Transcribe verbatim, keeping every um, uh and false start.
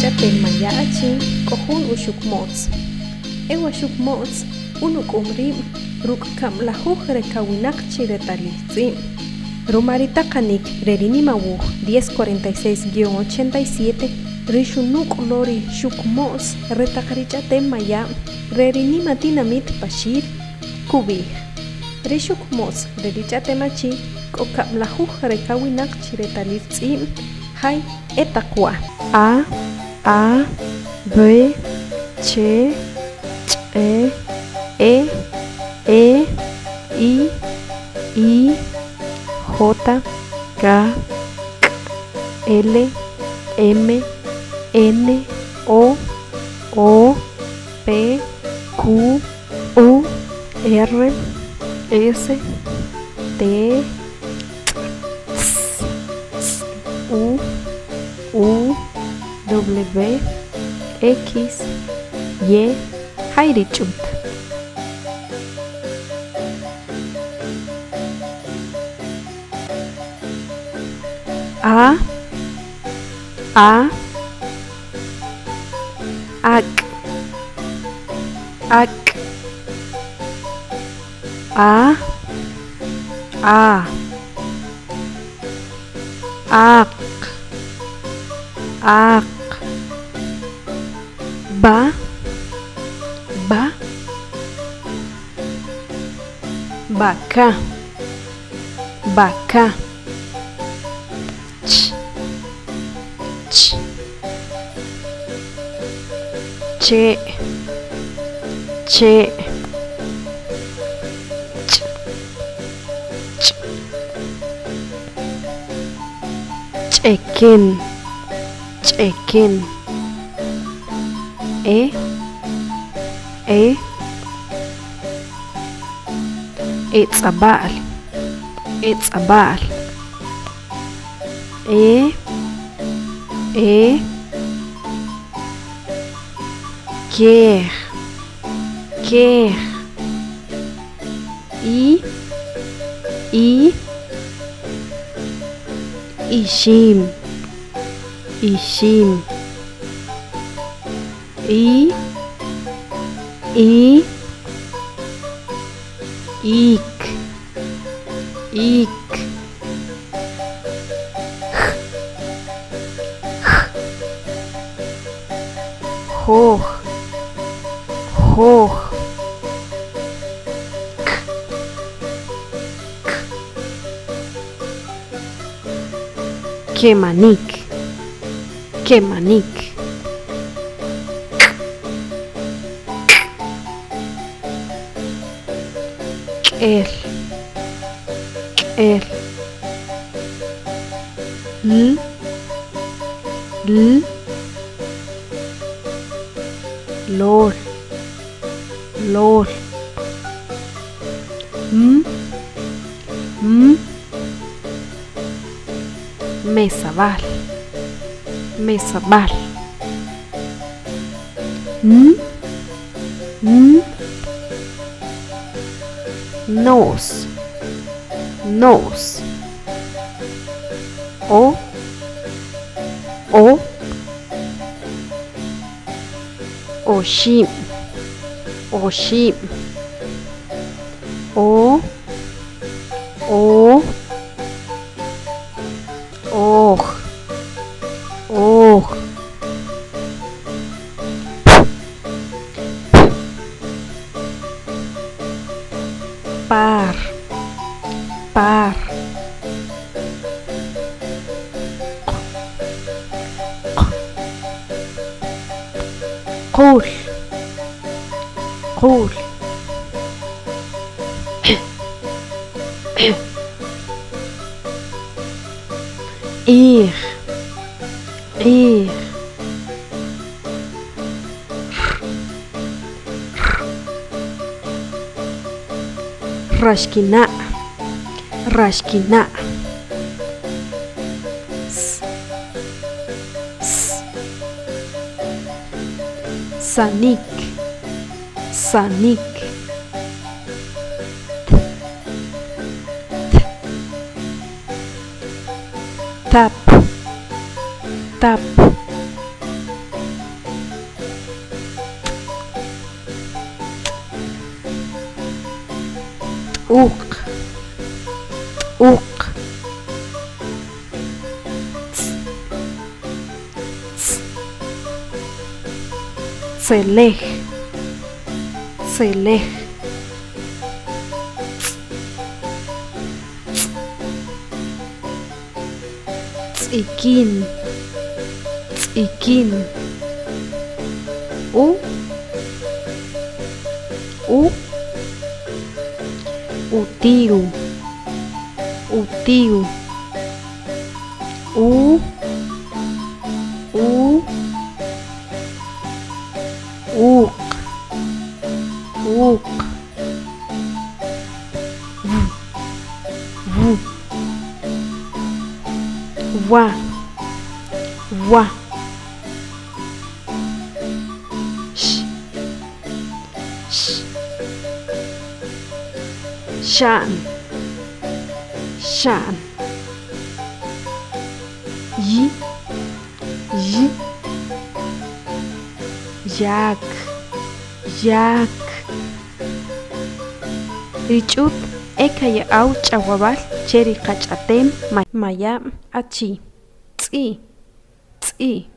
Ch'a'tem maya achi k'o jun uxuk mo'tz. E waxuk mo'tz unuk'um rib' ruk' kab'lajuj re kawinaq chi retalil tz'ib'. Ruma ri taqanik re ri Nimawuj diez cuarenta y seis guion ochenta y siete, ri xunuk' lo ri xuk mo'tz re taq ri ch'a'tem mayab' re ri nimatinamit Paxil, kub'ij: Ri xuk mo'tz re ri ch'a'tem achi k'o kab'lajuj re kawinaq chi retalil tz'ib' jay e taq wa: A, A, B, C, Ch, E, E, I, I, J, K, K, L, M, N, O, O, P, Q, U, R, S, T, T, S, S, U, U, W, X, Y, jay ri ch'ut. A, A, ak', ak', a, a, aq, aq, ba, ba, baka, baka, ch, ch, che', che', ch, ch, ch'eken, ch'eken, e, e, etz'ab'al, etz'ab'al, e, e, kej, kej, i, i, ixim, ixim, i, i, ik, ik, j, j, joj, joj, k, k, kemanik, kemanik, k, k, k'el, k'el, l, l, lol, lol, m, m, mesab'al, mesab'al, n, n, no's, no's, o, o, oxib', oxib', o, o, oj, oj, p, p, par, par, q, q, qul, qul, ij, ij, raxkina', raxkina', s, s, sanik, sanik, t, t, tap, tap, T'uq. T'uq. Tz'. Tz'. Tzelej. Tzelej. Tz'. Tz'. Tz'ikin. Tz'ikin. U. U. Utiw. Utiw. U. U. Uq. Uq. W. W. Wa. Wa. X. X. Xa'n. Xa'n. Y. Y. Yak. Yak. Ri ch'ut e kaya'aw ch'awab'al che ri qach'a'tem ma-, mayab' achi. Tz'i'. Tz'i'.